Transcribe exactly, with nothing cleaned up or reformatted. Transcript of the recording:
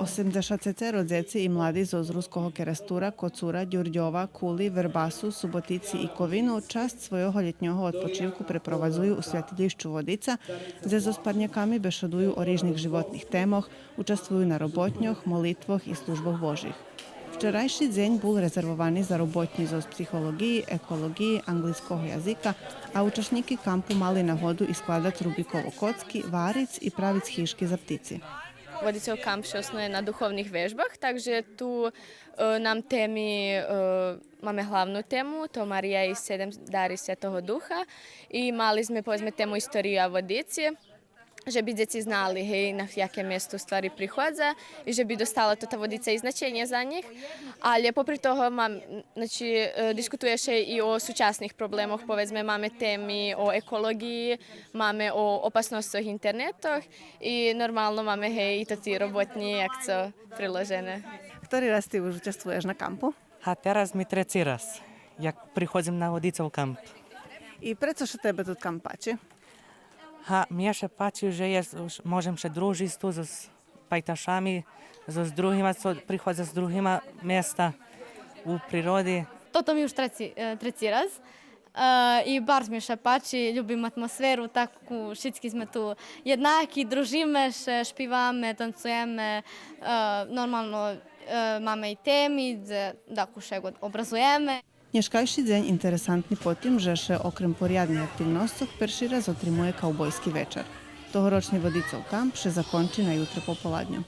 Осемдзешат цецеро дзеци и млади зоз Руского Керестура, Коцура, Дюрдьова, Кули, Вербасу, Суботици и Ковину часц свойого лєтнього одпочивку препровадзую у Святилїщу Водица, дзе зоз парняками бешедую о рижних животних темох, участвую на роботньох, молитвох и службох Божих. Вчерайши дзень бул резервовани за роботнї зоз психолоґиї, еколоґиї, анґлийского язика, а учашнїки кампу мали нагоду и складац Рубиково коцки, вариц и правиц хижки за птици. Водицов камп ше основує на духовних вежбах, так же ту, е, нам теми, е, маме главну тему, то Мария и седем дари Святого Духа. И мали зме, поведзме, тему история Водици, же би дзеци знали, гей, на яке место у ствари приходза и же би достала тота Водица и значенє за нїх. Але попри того мам, значи, е, дискутує ше и о сучасних проблемох, поведзме, маме теми о еколоґиї, маме о опасносцох интернетох и нормално маме, гей, и тоти роботнї, як цо приложене. Хтори раз ти уж участвуєш на кампу? А тераз ми треци раз, як приходзим на Водицов камп. И прецо ше тебе тот камп пачи? Га, мнє ше пачи же єст, уж можем ше дружиц ту зоз пайташами, зоз другима, цо приходза з другима места у природи. Тото ми уж треци, е, треци раз. Е, и барз ми ше пачи, любим атмосферу таку, шицки зме ту єднаки, дружиме ше, шпиваме, танцуєме, е, нормално, е, маме и теми, дзе, даку ше го-, образуєме. Нєшкайши дзень интересантни по тим же ше окрем порядних активносцох перши раз отримує каубойски вечар. Тогорочни Водицов камп ше закончи на ютре пополадню.